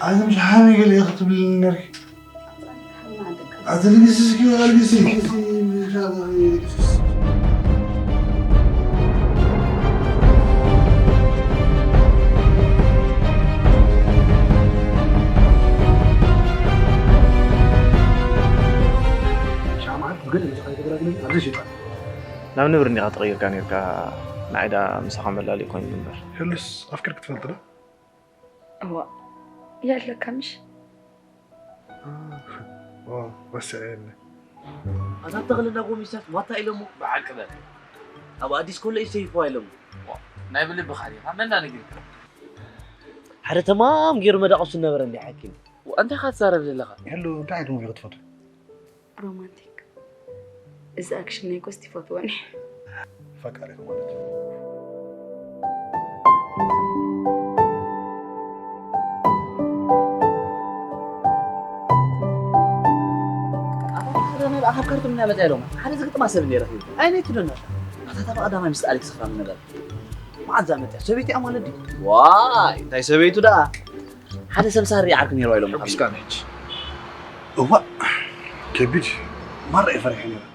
ኣነ ምሽ ሓመይ ገለ ኢኺ ትብልኒ ነርኪ። ኣቲ ልግስስኪ ኣልግሲ። ሻማት ግን እንታይ ተገራግኒ ኣብዚ ሽጣ። ናብ ንብር እንዲኻ ተቐይርካ ነርካ። ንዓይ ደኣ ምሳኻ መላሊ ኮይኑ እምበር። ህሉስ ኣፍቅር ክትፈልጥ ዶ? እዋ፣ የለካ ምሽ? ኦ፣ ወስዐኒ። ኣታ ተኽለ ናጎ ሚስታት ዋታ ኢሎሞ። ብሓቂ በል። ኣብ ኣዲስ ኮሌጅ ተይፍዋ ኢሎሞ። ዋ፣ ናይ ብልብኻ ዲኻ? መን ነጊርካ? ሓደ ተማም ገይሩ መዳቕሱ ነበረ እንዲ ሓኪም። ዋ፣ እንታይ ኢኻ ትዛረብ ዘለኻ? ሄሉ፣ እንታይ ዓይነት ሙቪ ክትፈቱ? ሮማንቲክ። እዚ ኣክሽን ናይ ኮስት ይፈትወን እየ። ፈቃሪኹ ማለት እዩ። ኣታ ሓደ ናይ ብኣኻብ ካርቱም እናመፀ ኢሎም ሓደ ዝግጥማ ሰብ እንደ ረኺቡ። ኣይነይ ትደና። ኣታ እታ ብቐዳማይ ምስ ኣሌክስ ክራም ነበረ። መዓዛ መፅያ? ሰበይቲ እያ ማለት ድዩ? ዋይ፣ እንታይ ሰበይቱ ደኣ? ሓደ ሰብ ሳሪ ዓርኪ ነይሩ ኢሎም። ሕጉስካ ነች። እዋእ፣ ከቢድ ማራ እየ ፈሪሐ ነይረ።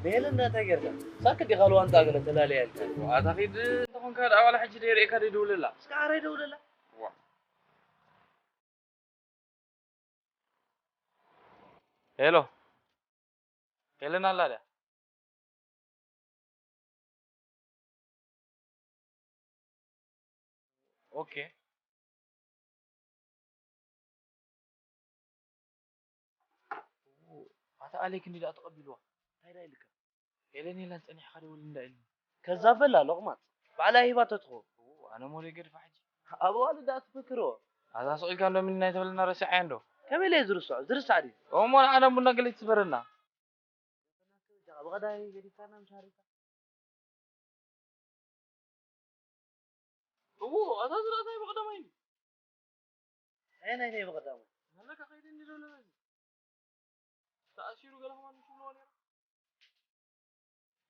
ንሄለን እንታይ ጌርካ? ሳክ ዲኻ ልዋንታ ገለ ተላልያ ኢልካ? ኣታ ኺድ እንተኾንካ ደኣ ዋላ ሕጂ ደይርእየካ ደይደውለላ። እስከ ዓረ ይደውለላ። ዋ። ሄሎ። ሄለን ኣላ ድያ? ኦኬ። ኣታ ኣሌክ እንዲ ደኣ ተቐቢልዋ። እንታይ ደኣ ኢልካ? ሄለን የላን ጸኒሕካ ደውል እንዳ ኢልኒ። ከዛበላ ሎቕማጽ። ባዕላ ሂባቶ ትኸውን። ኣነ ሞለ ገድፋ ሕጂ። ኣብ ኣዋልድ ደኣ ትፍክርዎ። ኣታ ስቕ ኢልካ እንዶ ምን ናይ ተበለና ረሲዓያ እንዶ። ከመይ ኢለ ዝርስዖ? ዝርሳዕ ድዩ? እሞ ንዓና ቡና ገለ ትስበረና። ብቐዳይ ገዲፍካና ምሻሪካ። እዎ፣ ኣታ ዝረኣናይ ብቐዳማይ እዩ። ኣየናይ ናይ ብቐዳማይ? መለካ ከይደ እንዲ ዘሎ በዚ። ተኣሲሩ ገለ ከማን ምሽ ብለዎ ነይሩ።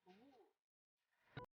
እዎ።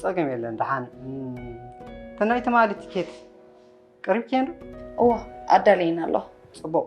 ጸገም የለን ደሓን። እም፣ እቲ ናይ ትማሊ ትኬት ቀሪብክየን ዶ? እዎ ኣዳለየና ኣሎ። ጽቡቕ።